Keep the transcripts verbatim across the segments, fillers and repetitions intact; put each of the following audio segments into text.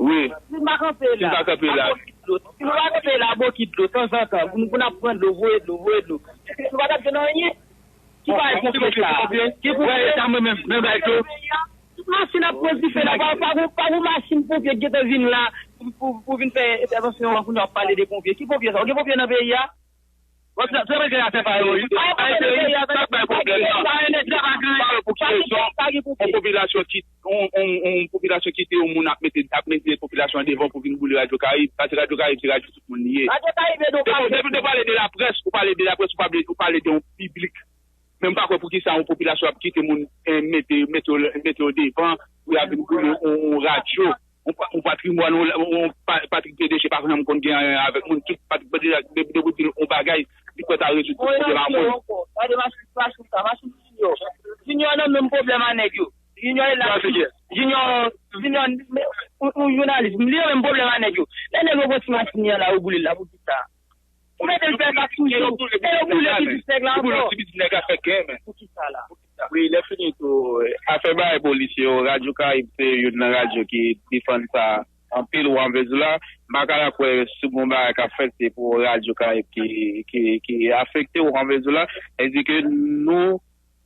Wi. Si nou pa kanpe la, si nou pa kanpe la, bokit dlo, tanzantan, pou nou, pou n ap pran dlo, voye dlo, voye dlo. Nou pa t ap jwenn anyen. Ki bagay pompe sa? Ki pompe sa? Mwen menm, menm bagay tou. Tout machin ap pran dife la, pa, pa, pa, pa gon machin pompe ki gentan vin la pou, pou, pou vin fè entèvansyon an, pou nou ap pale de pompe. Ki pompe sa? Ou gen pompe nan peyi a? Bon, sa, sa vle di afè pa yo, wi. Ayiti, sa bay pwoblèm nan. Pa gen nèg la, pa gen pou ki rezon, yon popilasyon ki, yon, yon, yon popilasyon kite yon moun ap mete, ap mete popilasyon an devan pou vin boule Radyo Karayib, paske Radyo Karayib se radyo tout moun li ye. Radyo Karayib e nou. Depi, depi ou pale de laprès, ou pale de laprès, ou pale, ou pale de yon piblik. Men m pa kwè poukisa yon popilasyon ap kite moun, eh, mete, mete, mete yo devan pou y ap vin boule yon, yon radyo. Yon pa-, yon patrimwàn, yon, yon pa-, Patrick P D G pa janm konn gen anyen avèk moun. Tout Patrick P D G, depi, depi w di l yon bagay, li prèt a rezoud tout pwoblèm a moun. Gade machin, machin sa, machin Junior. Junior nan menm pwoblèm a nèg yo. Junior e la. Junior, Junior, men, yon, yon jounalis, li nan menm pwoblèm a nèg yo. Lè nèg yo pran ti machin li an la, yo boule l la, poukisa? Ou mete l fè sa toujou. E yo boule ti biznis nèg la ankò. Yo boule ti biznis nèg la fè gen, men. Poukisa la? Wi, lè fini tou, afè bagay polisye yo, Radyo Karayib se youn nan radyo ki defann sa anpil, Juan Venezuela. M pa ka kwè si gon bagay k ap fèt, se pou Radyo Karayib ki, ki, ki afekte, Juan Venezuela. Sa vle di ke nou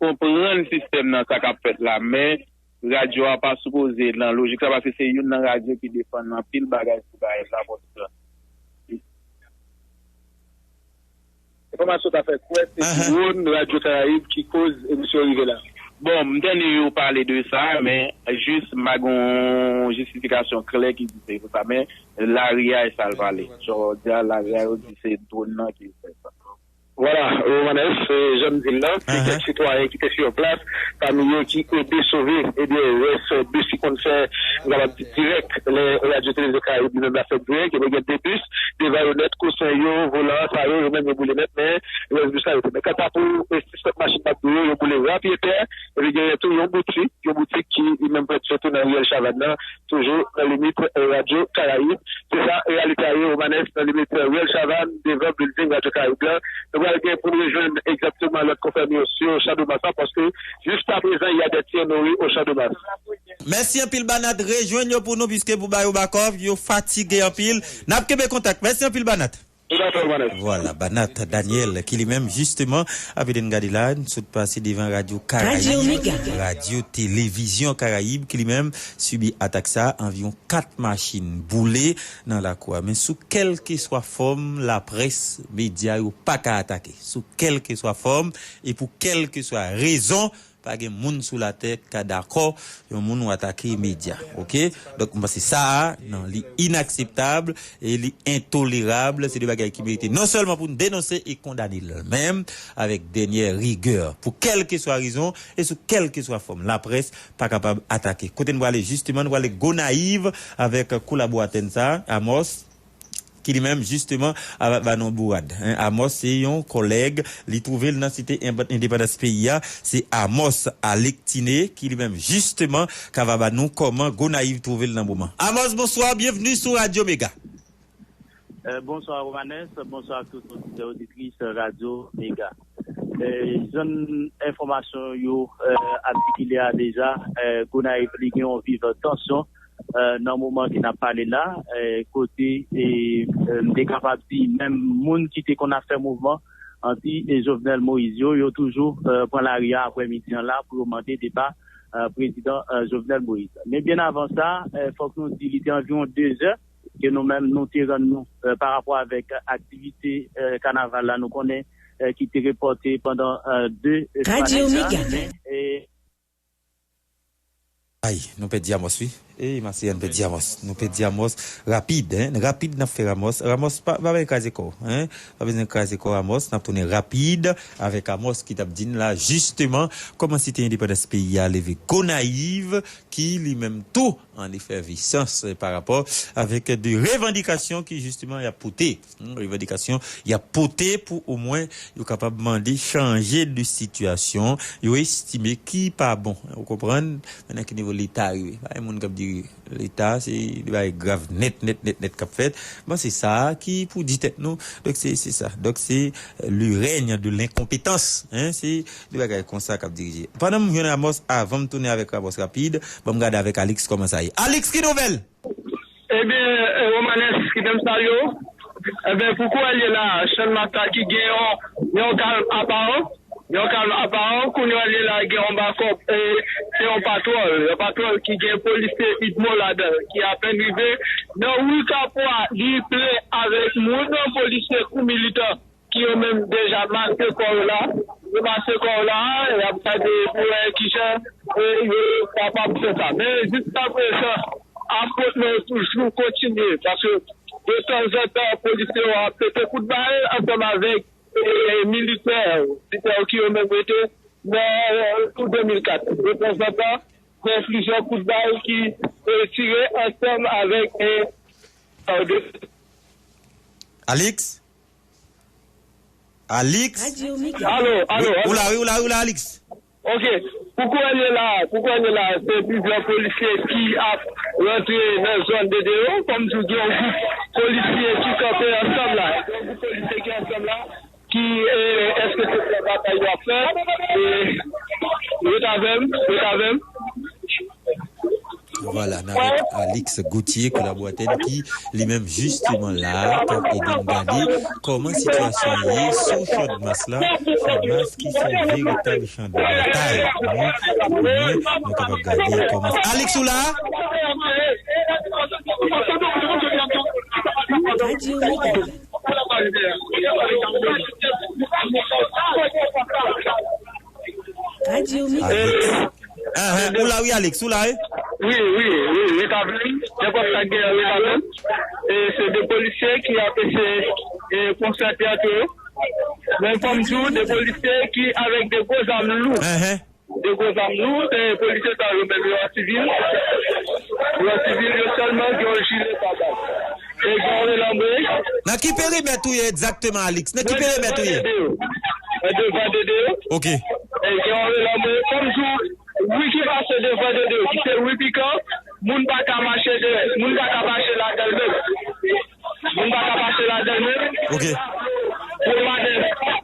konprann sistèm nan, sa k ap fèt la, men radyo a pa sipoze nan lojik sa, paske se youn nan radyo ki defann anpil bagay sou bagay sa, paske Enfòmasyon ta fè kwè se Ahan. Dwòn Radyo Karayib ki koz misyon rive la. Bon, m tande yo pale de sa, men jis m pa gon jistifikasyon klè ki di se pou sa, men lari a e sa l pale. Jan w di a, lari a yo di se dwòn nan ki fè sa. Vwala, Romanes, e, jan m di l lan, se Ahan. Kèk sitwayen ki te sou plas, pami yo ki ede sove, ebyen, rès bus ki konn fè, m kapab di dirèk, lè Radyo Televizyon Karayib li menm l ap fè dirèk, ebyen, gen de bis, devan yo nèt, kousen yo, volan, sa yo, yo menm yo boule nèt, men rès bis la rete. Men kanta pou, e, sis lòt machin m ap di w yo, yo boule rapyetè, epi genyen tou yon boutik, yon boutik ki li menm prèt tou nan riyèl Chavann nan, toujou nan limit, e, Radyo Karayib. Se sa, reyalite a ye, Romanes, nan limit, e, riyèl Chavann, devan bilding Radyo Karayib la. Nou pral gen pou n rejwenn egzakteman lòt konfrè nou yo sou Champ de Mars la, paske jiskaprezan, y a des tirs nourris au Champ de Mars. Mèsi anpil, Banat. Rejwenn yo pou nou, piske pou ba yo bakòp, yo fatige anpil. N ap kenbe kontak. Mèsi anpil, Banat. Tout à fait, Romanes. Vwala, Banat Daniel, ki li menm, jisteman, ap ede n gade la, n sot pase devan Radyo Karayib, Radyo Televizyon Karayib, ki li menm sibi atak sa, anviwon kat machin boule nan lakou a. Men sou kèlkeswa fòm, laprès, medya yo pa ka atake. Sou kèlkeswa fòm, e pou kèlkeswa rezon, pa gen moun sou latè k ka dakò yon moun w atake medya, oke? Donk, m panse sa a, non, li inakseptab e li entolerab. Se de bagay ki merite non sèlman pou n denonse e kondane l, men avèk dènyè rigè, pou kèlkeswa rezon e sou kèlkeswa fòm. Laprès pa kapab atake. Kote n prale, jisteman, n prale Gonayiv avèk kolaboratè n sa, Amos. Ki li menm, jisteman, ap ba nou bourad, en. Amos se yon kòlèg, li twouve l nan Site Enp-, Endepandans peyi a. Se Amos Alectine, ki li menm, jisteman, ka va ba nou kòman Gonayiv twouve l nan moman. Amos, bonswa, byenvni sou Radyo Mega. Eh, bonswa, Romanes, bonswa ak tout oditè, oditris Radyo Mega. Eh, jan enfòmasyon yo, eh, ap sikile a deja, eh, Gonayiv, li gen yon viv tansyon, eh, nan moman ke n ap pale la, eh, kote, eh, eh, m te kapab di, menm moun ki te konn ap fè mouvman anti, eh, Jovenel Moïse yo, yo toujou, eh, pran lari a aprè midi an la pou yo mande depa, eh, prezidan, eh, Jovenel Moïse. Men byen avan sa, eh, fòk nou di, li te anviwon de zè ke nou menm nou te rann nou, eh, pa rapò avèk aktivite, eh, kanaval la, nou konnen, eh, ki te repòte pandan, eh, de, eh, swa nèt la. Men, eh, Ay, nou pèdi Amos, wi. Ey, Maseyan, nou pèdi Amos. Nou pèdi Amos rapid, en. Rapid, n ap fè Amos. Amos, pa, pa bezwen kraze kò w, en. Pa bezwen kraze kò w, Amos. N ap tounen rapid avèk Amos ki t ap di n la, jisteman, kòman Site Endepandans peyi a leve Gonayiv, ki li menm tou an efèvesans, eh, pa rapò avèk de revandikasyon ki, jisteman, y ap pote. Hmm, revandikasyon y ap pote pou omwen yo kapab mande chanje de sitiyasyon. Yo estime ki pa bon. Ou konprann? Men nan ki nivo Leta rive. Pa gen moun k ap di Leta, se de bagay grav nèt, nèt, nèt, nèt k ap fèt. Bon, se sa ki pou di tèt nou. Donk, se, se sa. Donk, se, euh, le règne de l'incompétence. Hein? Se de bagay konsa k ap dirije. Pandan m jwenn Amos, avan m tounen avèk Amos rapid, ban m gade avèk Alix kòman sa ye. Alix, ki nouvèl? Ebyen, eh, Romanes, ki te m salye w. Ebyen, pou kounye a la, Channmas la ki gen yon, yon kalm aparan, yon kalm aparan, kounye a la gen yon bakòp, eh, se yon patwòl, yon patwòl ki gen polisye UDMO ladan, ki apèn rive nan ri Kapwa, li plen avèk moun, polisye kou militan, ki yo menm deja maske kò yo la. Yo maske kò yo la, y ap gade pou wè kijan, e, yo kapab fè sa. Men jiskaprezan, afwontman yo toujou kontinye, paske detanzantan, polisye yo ap pete kout bal ansanm avèk, e, militè, militè yo ki yo menm rete nan, e, tou de mil kat. Detanzantan, gen plizyè kout bal ki, e, tire ansanm avèk, e, Alix? Alix? Alo, alo, alo. Ou la, wi, ou la, wi, ou la, Alix. Ok. Pou kounye la, pou kounye la, se plizyè polisye ki ap rantre nan zòn de deyo. Kòm di w, gen yon gwoup polisye ki kanpe ansanm la. Gen yon gwoup polisye ki ansanm la, ki, eh, èske se fè batay y ap fè? Eh, ret avè m, ret avè m. Vwala, n avèk Alix Gauthier, kolaboratè n ki li menm jisteman la, k ap ede n gade kòman sitiyasyon an ye sou Channmas la. Channmas ki se yon veritab chan de batay. Pou nou, pou nou, nou kapab gade kòman. Alix, ou la? Radyo Mega. Radyo Mega. Alix. Ahan, ou la wi Alix, ou la wi? Wi, wi, wi, wi, wi, pa vle. Nenpòt sa k genyen, wi, pa vle. E se de polisye ki ap eseye e, konsète ant yo. Men fò m di w, de polisye ki avèk de gwo zam lou. Ahan. De gwo zam lou, e polisye sa yo menm yo an sivil. Yo an sivil, yo sèlman gen yon jile pa bal. E gen yon relanbre. Nan ki perimèt ou ye egzakteman, Alix? Nan ki perimèt ou ye? Nan devan de deyo. Ok. E gen yon relanbre. Fò m di w, ri ki pase devan de deyo, ki se ri Pikan, moun pa ka mache de, moun pa ka mache ladan l menm. Moun pa ka mache ladan l menm. Ok. Pou madan,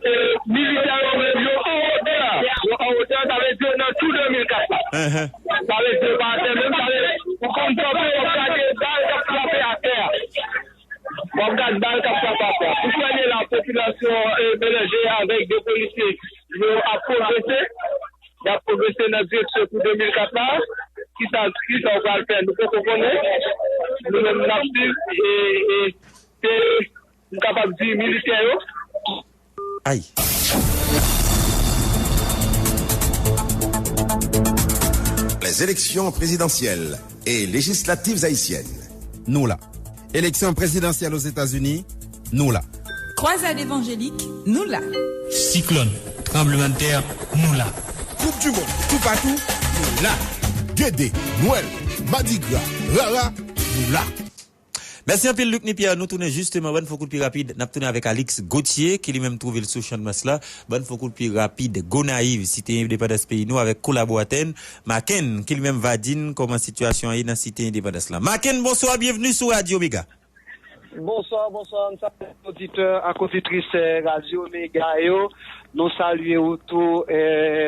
e, militè yo menm, yo an wotè. Yo an wotè, sa vle di yo nan tou de mil kat la. Sa vle di yo pa atè menm, sa vle di ou konn kanpe, w ap gade bal k ap frape atè a. W ap gade bal k ap frape atè a. Pou kounye la, popilasyon, e, melanje avèk de polisye, yo ap pwogrese. Y ap pwogrese nan direksyon pou de mil kat la. Kisa, kisa w pral fè, nou poko konnen. Nou menm, n ap swiv e, e se, m kapab di, militè yo. Ay. Les élections présidentielles et législatives haïtiennes. Nou la. Eleksyon prezidansyèl Ozetazini, nou la. Krwazad evanjelik, nou la. Siklòn, tranblemanntè, nou la. Koup di mond, toupatou, nou la. Gede, Nwèl, Madigra, Rara, nou la. Mèsi anpil Luc Nipierre, nou tounen jisteman, bann fo kout pye rapid, n ap tounen avèk Alix Gauthier ki li menm twouve l sou Channmas la. Bann fo kout pye rapid, Gonayiv, Site Endepandans peyi nou avèk kolaboratè n, Maken, ki li menm va di n kòman sitiyasyon an ye nan Site Endepandans lan. Maken, bonswa, byenvni sou Radyo Mega. Bonswa, bonswa, m salye oditè ak oditris Radyo Mega yo. Nou salye ou tou,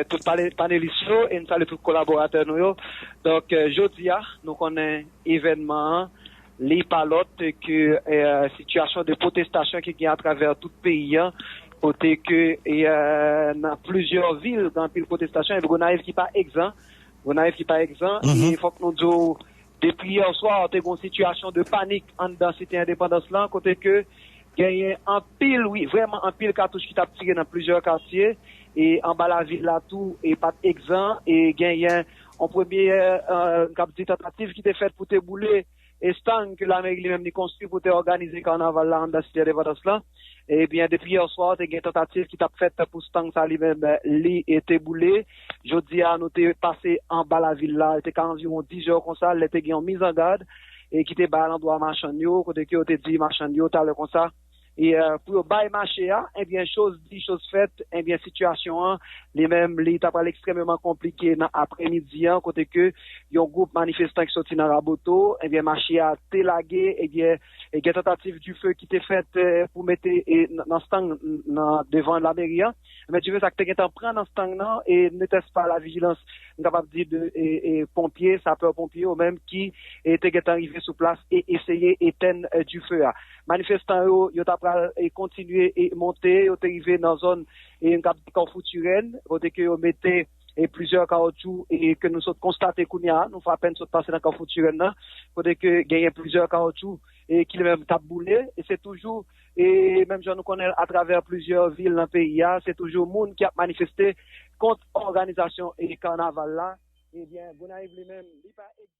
tout panelis yo, e n salye tout kolaboratè nou yo. Donk, jodi a, nou konnen evènman an, li pa lòt ke sitiyasyon de pwotestasyon ki gen atravè tout peyi a, kote ke nan plizyè vil gen anpil pwotestasyon, epi Gonayiv ki pa egzan. Gonayiv ki pa egzan, e fòk nou di w, depi yè swa, te gen yon sitiyasyon de panik anndan Site Endepandans lan, kote ke genyen anpil, wi, vrèman anpil katouch ki t ap tire nan plizyè katye, e anba lavil la tou, e pa t egzan, e genyen yon premye, e, n k ap di tantativ ki te fèt pou te boule estang ke lameri li menm li konstwi pou te òganize kanaval la anndan Site Endepandans lan. Ebyen, depi yè swa, te gen tantativ ki t ap fèt pou estang sa li menm li te boule. Jodi a, nou te pase anba lavil la, li te ka anviwon diz è konsa, lè te gen yon mizangad e ki te bay landwa machann yo, kote ke yo te di machann yo talè konsa, e, euh, pou yo bay mache a, ebyen, choz di, choz fèt, ebyen, sitiyasyon an, li menm, li ta pral ekstrèmeman konplike nan aprèmidi an, kote ke yon gwoup manifestan ki soti nan Raboto, ebyen, mache a te lage, ebyen, e gen tantativ dife ki te fèt, eh, pou mete, eh, nan, nan stang nan devan lameri an. Men dife sa k te gentan pran nan stang nan, e netès pa la vijilans, m kapab di de, e, e, ponpye, sapè ponpye yo menm ki, e, te gentan rive sou plas e eseye etèn, eh, dife a. Manifestan yo, yo ta pral, e, kontinye e monte, yo te rive nan zòn, e, m kap di Kafou Tirèn, kote ke yo mete, e, plizyè kawotchou, e, ke nou sot konstate kounye a, nou fè apèn sot pase nan Kafou Tirèn nan, kote ke genyen plizyè kawotchou, e, ki li menm t ap boule, e se toujou, e, menm jan nou konnen atravè plizyè vil nan peyi a, se toujou moun ki ap manifeste kont òganizasyon, e, kanaval la. Ebyen, Gonayiv li menm, li pa